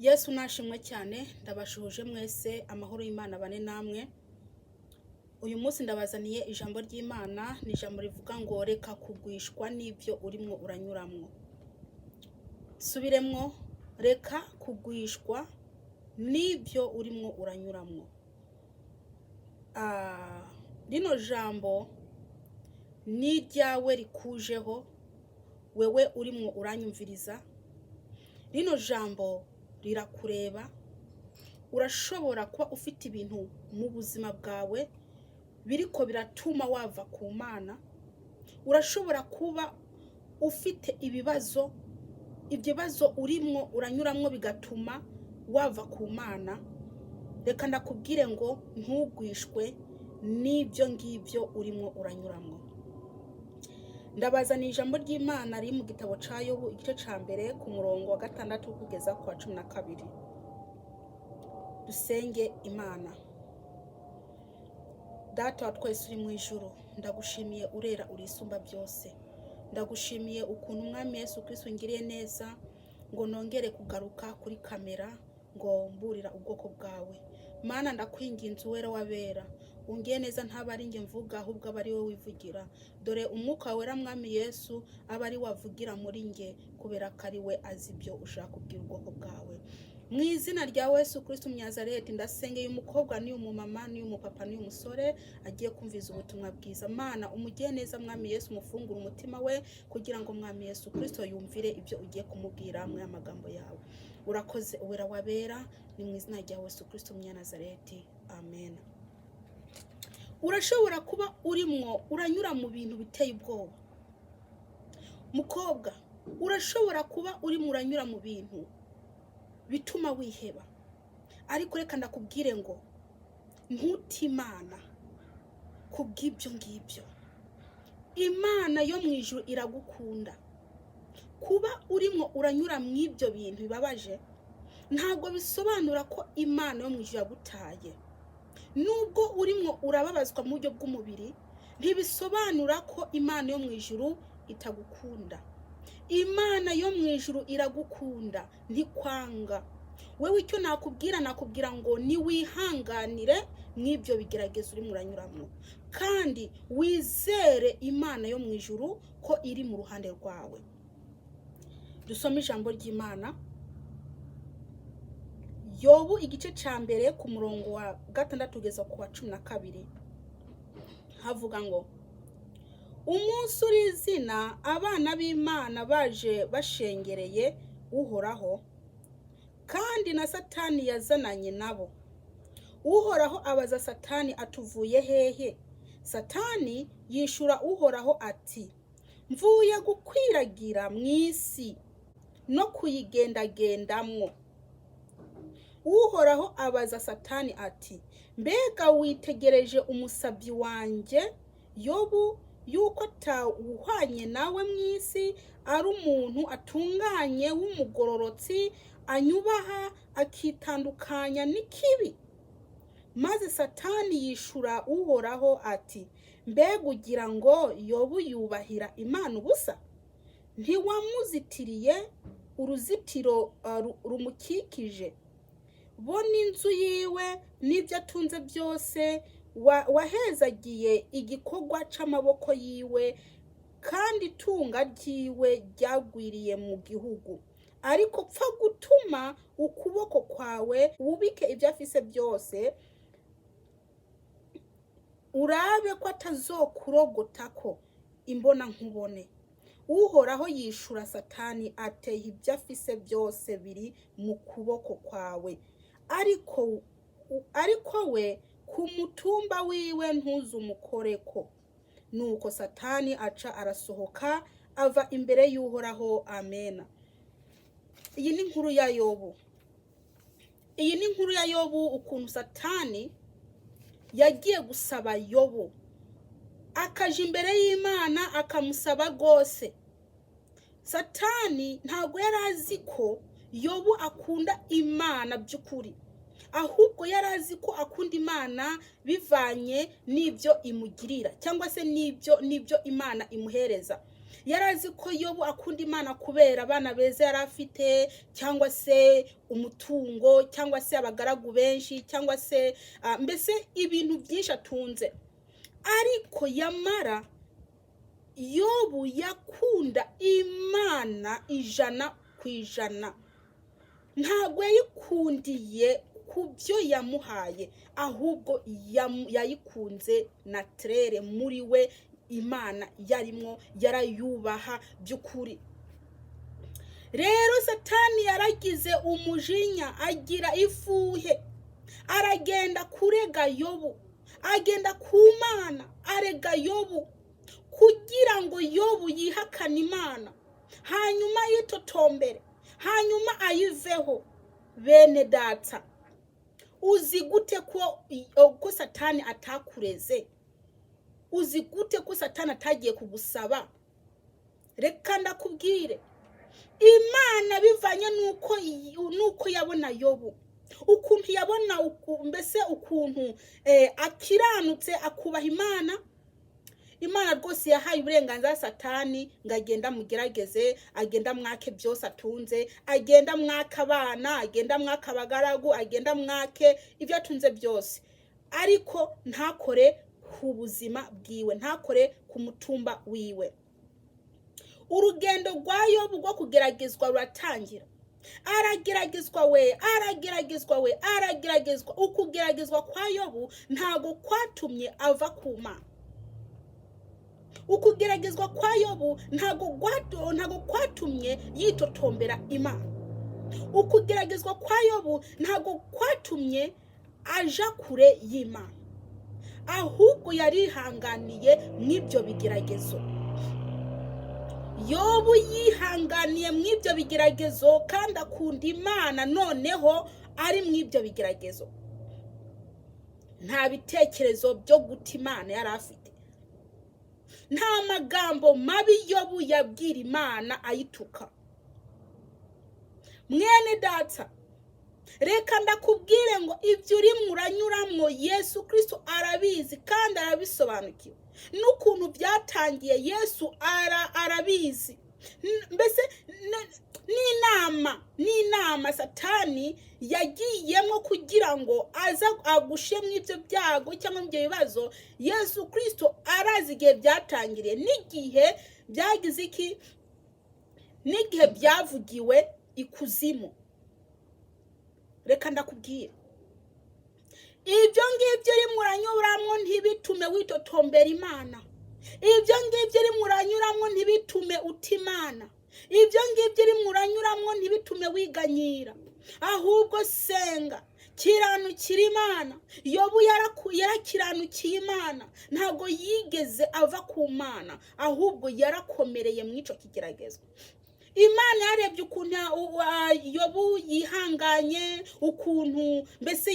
Yesu nashimwe cyane. Ndabashuhuje mwese, amahoro y'Imana bane namwe. Uyu munsi ndabazaniye ijambo ry'Imana, ni ijambo rivuga ngo: "Reka kugwishwa n'ibyo urimwo uranyuramwo." Subiremwo: reka kugwishwa n'ibyo urimwo uranyuramwo. Rino jambo ni iryawe rikujeho, wewe urimwo uranyumviriza. Rino jambo rirakureba. Urashobora kuba ufite ibintu mu buzima bwawe biriko biratuma wava ku Mana. Urashobora kuba ufite ibibazo, ibyo bibazo urimwo uranyuramwo bigatuma wava ku Mana. Reka ndakubwire ngo ntugwishwe n'ibyo ngibyo urimwo uranyuramwo. Ndabazaniye ijambo ry'Imana riri mu gitabo ca Yobu, igice ca mbere, ku murongo wa 6 kugeza ku wa 12. Dusenge Imana. Data wa twese uri mu ijuru, ndagushimiye, urera, urisumba byose. Ndagushimiye ukuntu Umwami Yesu Kristo ngiriye neza ngo nongere kugaruka kuri kamera ngo mburira ubwoko bwawe. Mana, ndakwinginze, Uwera w'abera, ungiye neza, ntaba ari njye mvuga, ahubwo aba ari wowe wivugira. Dore Umwuka Wera, Mwami Yesu, aba ari wavugira muri njye, kubera ko ari we azi ibyo ushaka kubwira ubwoko bwawe. Mu izina rya Yesu Kristo Umunyazareti, ndasengeye umukobwa n'uyu mumama n'uyu mupapa n'uyu musore agiye kumviza ubutumwa bwiza. Mana, umugiye neza, Mwami Yesu, umufungure umutima we kugira ngo Mwami Yesu Kristo yumvire ibyo ugiye kumubwira muri aya magambo yawe. Urakoze, Uwera wabera. Ni mu izina rya Yesu Kristo Umunyanazareti, amen. Urashobora kuba urimwo uranyura mu bintu biteye ubwoba. Mukobwa, urashobora kuba urimo uranyura mu bintu bituma wiheba, ariko reka ndakubwire ngo ntute Imana ku bw'ibyo ngibyo. Imana yo mu ijuru iragukunda. Kuba urimo uranyura mu ibyo bintu bibabaje ntabwo bisobanura ko Imana yo mu ijuru yagutaye. Nubwo urimo urababazwa mu buryo bw'umubiri, ntibisobanura ko Imana yo mu ijuru itagukunda. Imana yo mu ijuru iragukunda, ntikwanga. Wewe icyo nakubwira, nakubwira ngo niwihanganire mw'ibyo bigeragezo urimo uranyuramo, kandi wizere Imana yo mu ijuru ko iri mu ruhande rwawe. Dusome ijambo ry'Imana, Yobu igice cya mbere, ku murongo wa 6 kugeza ku wa 12. Havuga ngo: "Umunsi uri izina, abana b'Imana baje bashengereye Uhoraho, kandi na Satani yazananye nabo. Uhoraho abaza Satani atuvuye hehe? Satani yishura Uhoraho ati: Mvuye gukwiragira mu isi no kuyigendagendamwo. Uhoraho abaza Satani ati: Mbega witegereje umusabyi wanjye Yobu, yuko atawuhwanye nawe mu isi, ari umuntu atunganye w'umugororotsi, anyubaha, akitandukanya n'ikibi? Maze Satani yishura Uhoraho ati: Mbega ugira ngo Yobu yubahira Imana ubusa? Ntiwamuzitiriye uruzitiro rumukikije, bo n'inzu yiwe n'ibyo atunze byose? Wahezagiye igikorwa c'amaboko yiwe, kandi itunga ryiwe ryagwiriye mu gihugu. Ariko pfa gutuma ukuboko kwawe wubike ibyo afise byose, urabe ko atazokurogotako imbona nkubone. Uhoraho yishura Satani ateye: Ibyo afise byose biri mu kuboko kwawe, ariko we ku mutumba wiwe ntuzumukoreko. Nuko Satani aca arasohoka ava imbere y'Uhoraho." Amena. Iyi ni inkuru ya Yobu. Iyi ni inkuru ya Yobu, ukuntu Satani yagiye gusaba Yobu, akaja imbere y'Imana akamusaba rwose. Satani ntabwo yari azi ko Yobu akunda Imana by'ukuri, ahubwo yari azi ko akunda Imana bivanye n'ibyo imugirira cyangwa se n'ibyo Imana imuhereza. Yari azi ko Yobu akunda Imana kubera abana beza yari afite, cyangwa se umutungo, cyangwa se abagaragu benshi, cyangwa se mbese ibintu byinshi atunze. Ariko yamara Yobu yakunda Imana 100%. Ntabwo yayikundiye ku byo yamuhaye, ahubwo yayikunze naturel muri we. Imana yarimwo, yarayubaha by'ukuri. Rero Satani yaragize umujinya, agira ifuhe, aragenda kurega Yobu, agenda ku Mana arega Yobu kugira ngo Yobu yihakane Imana, hanyuma yitotombere, hanyuma ayiveho. Bene data, uzi gute ko Satani atakureze? Uzi gute ko Satani atagiye kugusaba? Reka ndakubwire, Imana bivanye nuko yabona Yobu, ukuntu yabona mbese ukuntu akiranutse, akubaha Imana, Imana rwose yahaye uburenganzira Satani ngo agende amugerageze, agende amwake byose atunze, agende amwake abana, agende amwake abagaragu, agende amwake ibyo atunze byose, ariko ntakore ku buzima bwiwe, ntakore ku mutumba wiwe. Urugendo rwa Yobu rwo kugeragezwa ruratangira. Arageragezwa we, arageragezwa we, arageragezwa. Ukugeragezwa kwa Yobu ntabwo kwatumye ava ku Mana. Ukugeragezwa kwa Yobu ntabwo kwatumye yitotombera Imana. Ukugeragezwa kwa Yobu ntabwo kwatumye aja kure y'Imana, ahubwo yarihanganiye mw'ibyo bigeragezo. Yobu yihanganiye mw'ibyo bigeragezo kandi akunda Imana. Noneho ari mw'ibyo bigeragezo, nta bitekerezo byo guta Imana yari afite, nta magambo mabi Yobu yabwira Imana ayituka. Mwene data, reka ndakubwire ngo ibyo urimo uranyuramwo, Yesu Kirisito arabizi kandi arabisobanukiwe. N'ukuntu byatangiye Yesu arabizi. Mbese n'inama Satani yagiyemo kugira ngo aze agushe mu ibyo byago cyangwa ibyo bibazo, Yesu Kirisito arazi igihe byatangiriye, n'igihe byagize iki, n'igihe byavugiwe ikuzimu. Reka ndakubwira, ibyo ngibyo urimo uranyuramo ntibitume witotombera Imana. Ibyo ngibyo urimo uranyuramo ntibitume uta Imana. Ibyo ngibyo urimo uranyuramo ntibitume wiganyira, ahubwo senga, kiranukira Imana. Yobu yarakiranukiye Imana, ntabwo yigeze ava ku Mana, ahubwo yarakomereye mu icyo kigeragezo. Imana yarebye ukuntu Yobu yihanganye, ukuntu mbese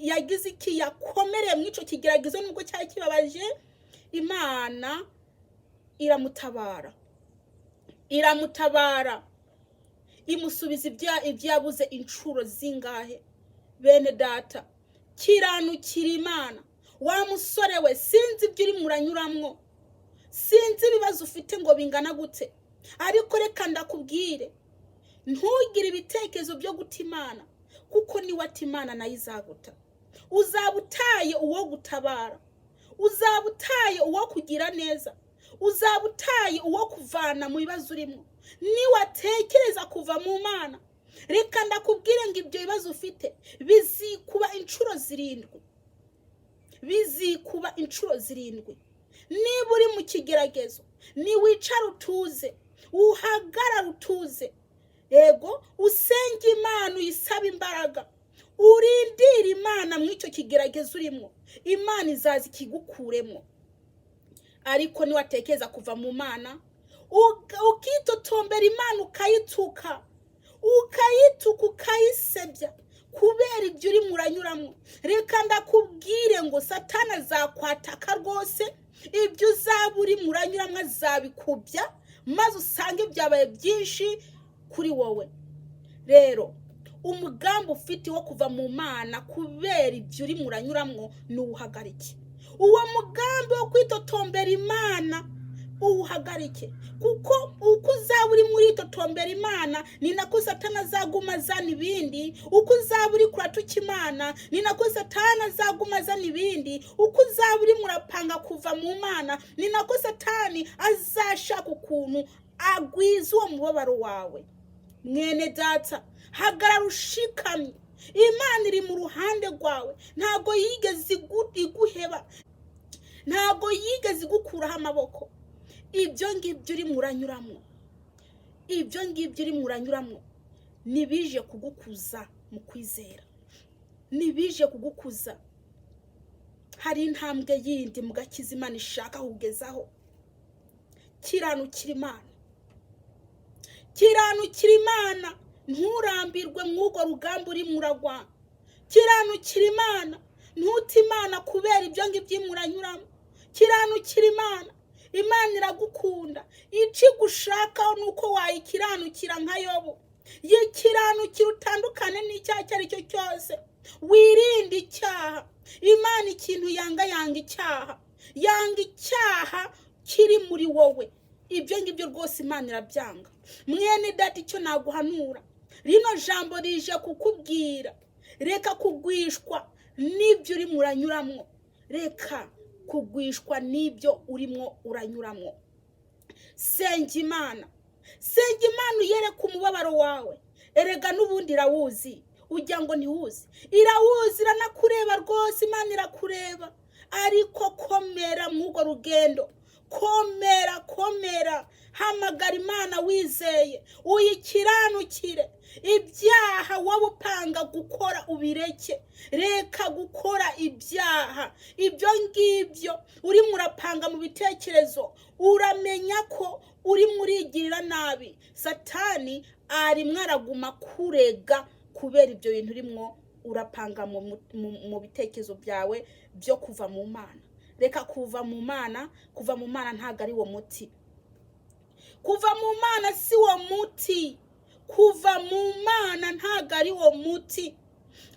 yagize iki, yakomereye mu icyo kigeragezo nubwo cyari kibabaje. Imana iramutabara, iramutabara, imusubiza ibyo yabuze inshuro zingahe. Bene data, kiranukira Imana. Wa musore we, sinzi ibyo urimo uranyuramwo, sinzi ibibazo ufite ngo bingana gute, ariko reka ndakubwire, ntugire ibitekerezo byo guta Imana, kuko niwata Imana nayo izaguta. Uzaba utaye uwo gutabara, uzaba utaye uwo kugira neza, uzaba utaye uwo kuvana mu bibazo urimo. Niwatekereza kuva mu Mana, reka ndakubwire ngo ibyo bibazo ufite bizikuba inshuro 7, bizikuba inshuro 7. Niba uri mu kigeragezo, niwicara utuze, uhagarara utuze, yego, usenge Imana, uyisaba imbaraga, urindire Imana muri icyo kigeragezo urimo, Imana izaza ikigukuremo. Ariko niwatekereza kuva mu Mana, ukitotombera Imana, ukayituka, ukayituka, ukayisebya kubera ibyo urimo uranyuramo, reka ndakubwire ngo Satani azakwataka rwose. Ibyo uzaba urimo uranyuramo azabikubya, maze usange byabaye byinshi kuri wowe. Rero umugambi ufite wo kuva mu Mana kubera ibyo urimo uranyuramo ni uwuhagarike. Uwo mugambi wo kwitotombera Imana Uwuhagarike, kuko uko uzaba uri muri totombera Imana, ni nako Satani azaguma azana ibindi. Uko uzaba uri kuratuka Imana, ni nako Satani azaguma azana ibindi. Uko uzaba uri murapanga kuva mu Mana, ni nako Satani azashaka ukuntu agwiza uwo mubabaro wawe. Mwene data, hagarara ushikamye. Imana iri mu ruhande rwawe. Ntabwo yigeze iguheba, ntabwo yigeze igukuraho amaboko. Ibyo ngibyo urimo uranyuramo, ibyo ngibyo urimo uranyuramo ntibije kugukuza mu kwizera, ntibije kugukuza. Hari intambwe yindi mu gakiza Imana ishaka kugezaho. Kiranukira Imana, kiranukira Imana, nturambirwe mw'urwo rugamba urimo uragwa. Kiranukira Imana, ntute Imana kubera ibyo ngibyo urimo uranyuramo. Kiranukira Imana, Imana iragukunda. Icyo igushakaho ni uko wayikiranukira nka Yobu. Yikiranukira, utandukane n'icyaha icyo ari cyo cyose, wirinde icyaha. Imana ikintu yanga, yanga icyaha, yanga icyaha kiri muri wowe. Ibyo ngibyo rwose Imana irabyanga. Mwene data, icyo naguhanura, rino jambo rije kukubwira: reka kugwishwa n'ibyo urimo uranyuramo, reka kugwishwa n'ibyo urimo uranyuramo. Senga Imana, senga Imana, uyereke umubabaro wawe. Erega n'ubundi irawuzi, ujya ngo ntiwuzi? Irawuzi, iranakureba rwose. Imana irakureba. Ariko komera mw'urwo rugendo, komera, komera. Hamagara Imana wizeye, uyikiranukire. Ibyaha wowe upanga gukora ubireke, reka gukora ibyaha. Ibyo ngibyo urimo urapanga mu bitekerezo, uramenya ko urimo urigirira nabi. Satani arimwo araguma kurega kubera ibyo bintu urimo urapanga mu bitekerezo byawe byo kuva mu Mana. Reka kuva mu Mana. Kuva mu Mana ntabwo ari wo muti. Kuva mu Mana si wo muti. Kuva mu Mana ntabwo ari wo muti,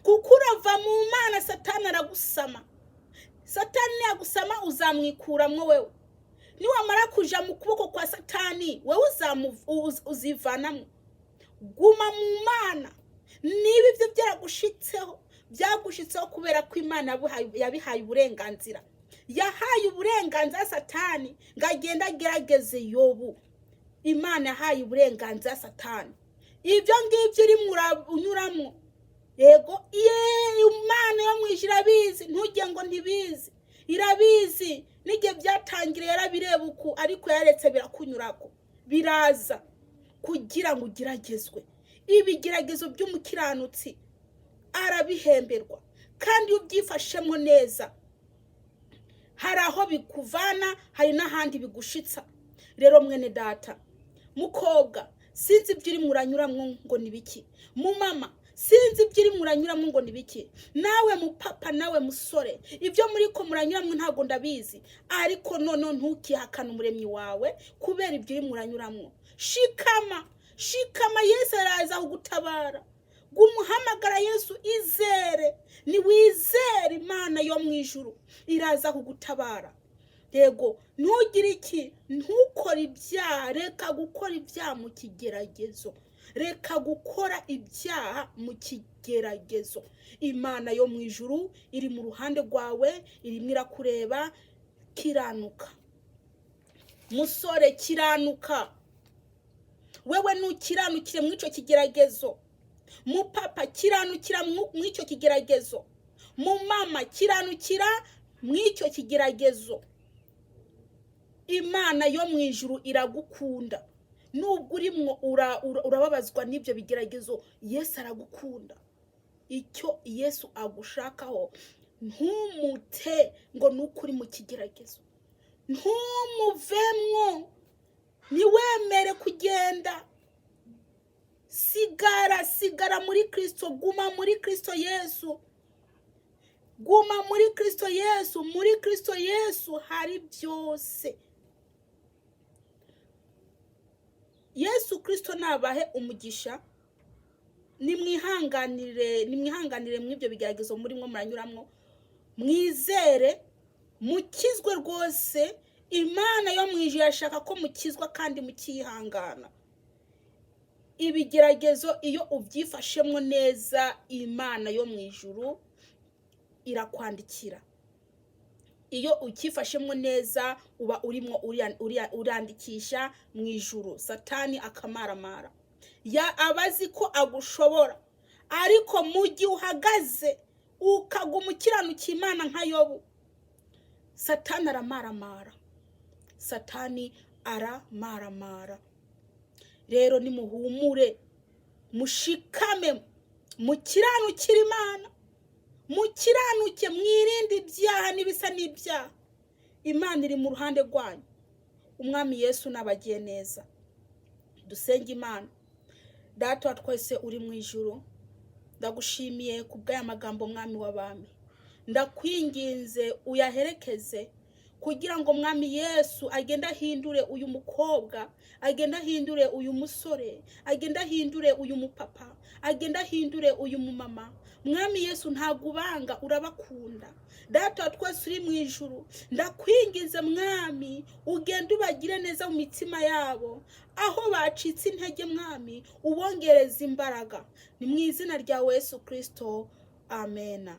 kuko urava mu Mana, Satani aragusama. Satani niyagusama, uzamwikuramwo wewe? Niwamara kuja mu kuboko kwa Satani, wewe uzivanamwo? Guma mu Mana. Niba ibyo byaragushitseho, byagushitseho kubera ko Imana yabihaye uburenganzira. Yahaye uburenganzira Satani ngo agende agerageze Yobu. Imana yahaye uburenganzira Satani. Ibyo ngibyo urimo unyuramo, yego ye, Imana yo mu ijuru irabizi. Ntujye ngo ntibizi, irabizi. N'igihe byatangiriye yarabireba uku, ariko yaretse birakunyurako, biraza kugira ngo ugeragezwe. Ibigeragezo by'umukiranutsi arabihemberwa, kandi iyo ubyifashemo neza, hari aho bikuvana, hari n'ahandi bigushitsa. Rero mwene data, mukobwa, sinzi ibyo urimo uranyuramo ngo ni biki. Mu mama, sinzi ibyo urimo uranyuramo ngo ni biki. Nawe mupapa, nawe musore, ibyo muri ko muranyuramo ntabwo ndabizi, ariko noneho ntukihakane Umuremyi wawe kubera ibyo urimo uranyuramo. Shikama, shikama, Yesu araza kugutabara. Gumuhamagara Yesu, izere. Niwizere Imana yo mu ijuru, iraza kugutabara. Yego, ntugire iki? Ntukore ibyaha. Reka gukora ibyaha mu kigeragezo, reka gukora ibyaha mu kigeragezo. Imana yo mu ijuru iri mu ruhande rwawe, irimo irakureba. Kiranuka, musore, kiranuka. Wewe ntukiranukire muri icyo kigeragezo. Mupapa, kiranukira muri icyo kigeragezo. Mumama, kiranukira muri icyo kigeragezo. Imana yo mu ijuru iragukunda. Nubwo urimo urababazwa n'ibyo bigeragezo, Yesu aragukunda. Icyo Yesu agushakaho, ntumute ngo ni uko uri mu kigeragezo. Ntumuvemwo, ntiwemere kugenda. Sigara, sigara muri Kirisito. Guma muri Kirisito Yesu, guma muri Kirisito Yesu. Muri Kirisito Yesu hari byose. Yesu Kirisito nabahe umugisha. Nimwihanganire, nimwihanganire mw'ibyo bigeragezo murimo muranyuramo. Mwizere, mukizwe rwose. Imana yo mu ijuru irashaka ko mukizwa kandi mukihangana. Ibigeragezo iyo ubyifashemo neza, Imana yo mu ijuru irakwandikira. Iyo ukifashemo neza, uba urimo urandikisha mu ijuru, Satani akamaramara. Ya aba azi ko agushobora, ariko mu gihe uhagaze ukaguma ukiranukiye Imana nka Yobu, Satani aramaramara, Satani aramaramara. Rero nimuhumure, mushikame, mukiranukire Imana, mukiranuke, mwirinde ibyaha n'ibisa n'ibyaha. Imana iri mu ruhande rwanyu. Umwami Yesu nabagiye neza. Dusenge Imana. Data wa twese uri mu ijuru, ndagushimiye ku bw'aya magambo. Mwami w'abami, ndakwinginze uyaherekeze kugira ngo Mwami Yesu agende ahindure uyu mukobwa, agende ahindure uyu musore, agende ahindure uyu mupapa, agende ahindure uyu mumama. Mwami Yesu, ntabwo ubanga, urabakunda. Data wa twese uri mu ijuru, ndakwinginze Mwami, ugende ubagire neza mu mitima yabo. Aho bacitse intege, Mwami, ubongereze imbaraga. Ni mu izina rya Yesu Kirisito, amena.